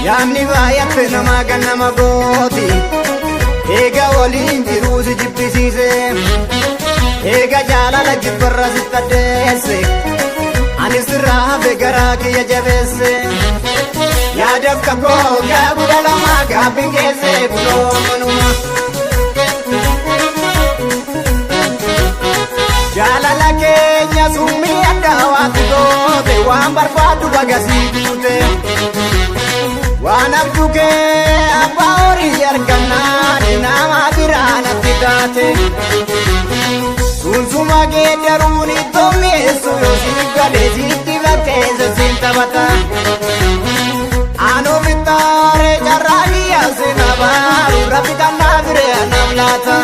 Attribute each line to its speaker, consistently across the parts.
Speaker 1: Yaanni baay'atte namaa kan nama gooti. Eega waliin jiruu si jibbisiise. Eega jaalala jibbarra si taddeesse. Ani sirraa hafe garaa kiyya jabeesse. Yaadaf kakoo gaabudha lamaa gaabbiin geesse kunoo manuma. Jaalala keenya summii adda goote waan barbaaddu bagasii guute. Waan abjuu kee abbaa horii argannaan nama biraa natti taate. Sunsuma geeddaruun ittoo mi'eessu yoo siif galee sitti bakkeessa siin taphata. Anoo bittaaree carraa biyyaa seenaa baaru rabbi kannaa biree anaaf laata.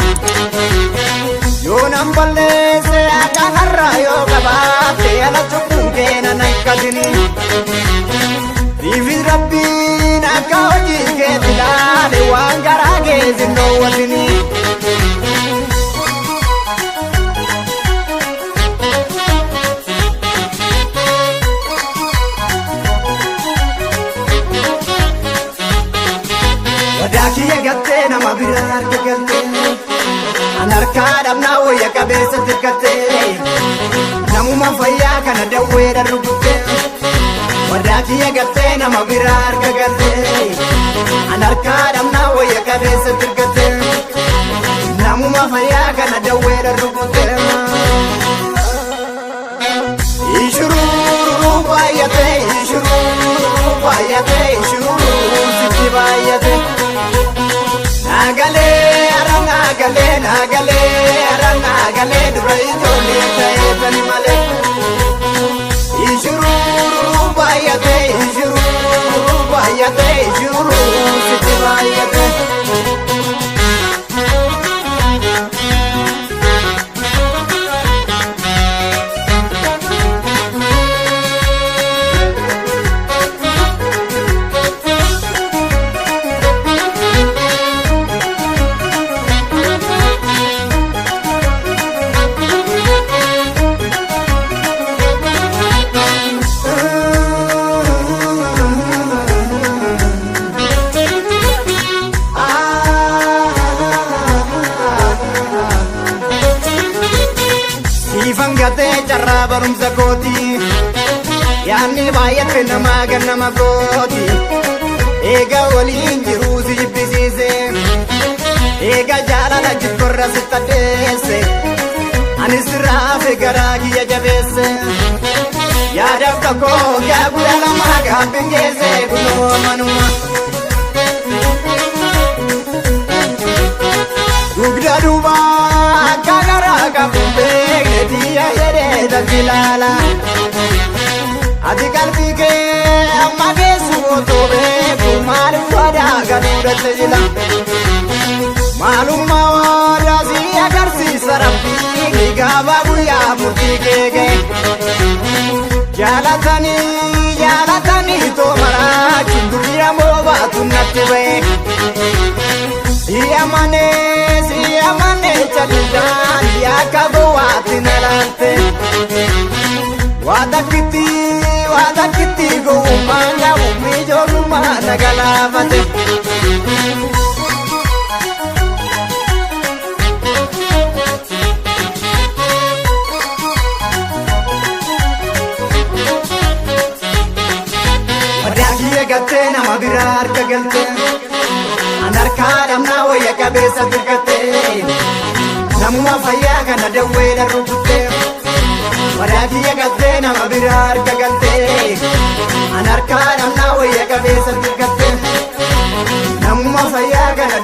Speaker 1: Yoo nan balleesse akka har'aa yoo qabaatte ala cubbuun kee nan akkasini. Siifis rabbiin akka hojii keetti ilaale waan garaa keessa hin dhoowwatini. Wadaa kiyya galtee nama biraa harka galtee. An harkaa dhabnaa wayya qabeessa tirkattee. Namuma fayyaa kana dawweedha rukuttee. Wadaa kiyya galtee nama biraa harka galtee. An harkaa dhabnaa wayya qabeessa tirkattee. Namuma fayyaa kana dawweedha rukuttee. Ishurururu baay'ate ishurururu baay'ate ishurururu sitti baay'ate. Naagalee ara naagalee naagalee ara naagalee dura ijoollee ta'eetani malee. Ishurururu baay'ate ishurururu baay'ate ishurururu sitti baay'ate. Siifan gatee carraa barumsa kooti. Yaanni baay'atte namaa gan nama gooti. Eega waliin jiruu si jibbisiise. Eega jaalala jibborra si taddeesse. Ani sirraa hafe garaa kiyya jabeesse. Yaadaaf kakoo gaabudha lamaa gaabbiin geesse kunoo manuma. Dugda duuba akka garaa qabu beekne xiyya jedhee dhalli ilaala. Ati qalbii kee amma geessu otoo beeku maaliif waadaa galuu dhatte jila. Maalummaa waadaa si agarsiisa rabbiin gaafa guyyaa murtii kee ga'e. Jaalatanii jaalatanii too maraachuun durii ammoo baatu natti ba'e. Si amanee si amanee callisaan akka gowwaatti na laalte. Waa takkitti waa takkitti gowwummaan qabu mijoolummaa na galaafate. Wadaa kiyya galtee nama biraa harka galtee. An harkaa dhabnaa wayya qabeessa tirkattee. Namuma fayyaa kana dawweedha rukuttee. Wadaa kiyya galtee nama biraa harka galtee. An harkaa dhabnaa wayya qabeessa tirkattee. Namuma fayyaa kana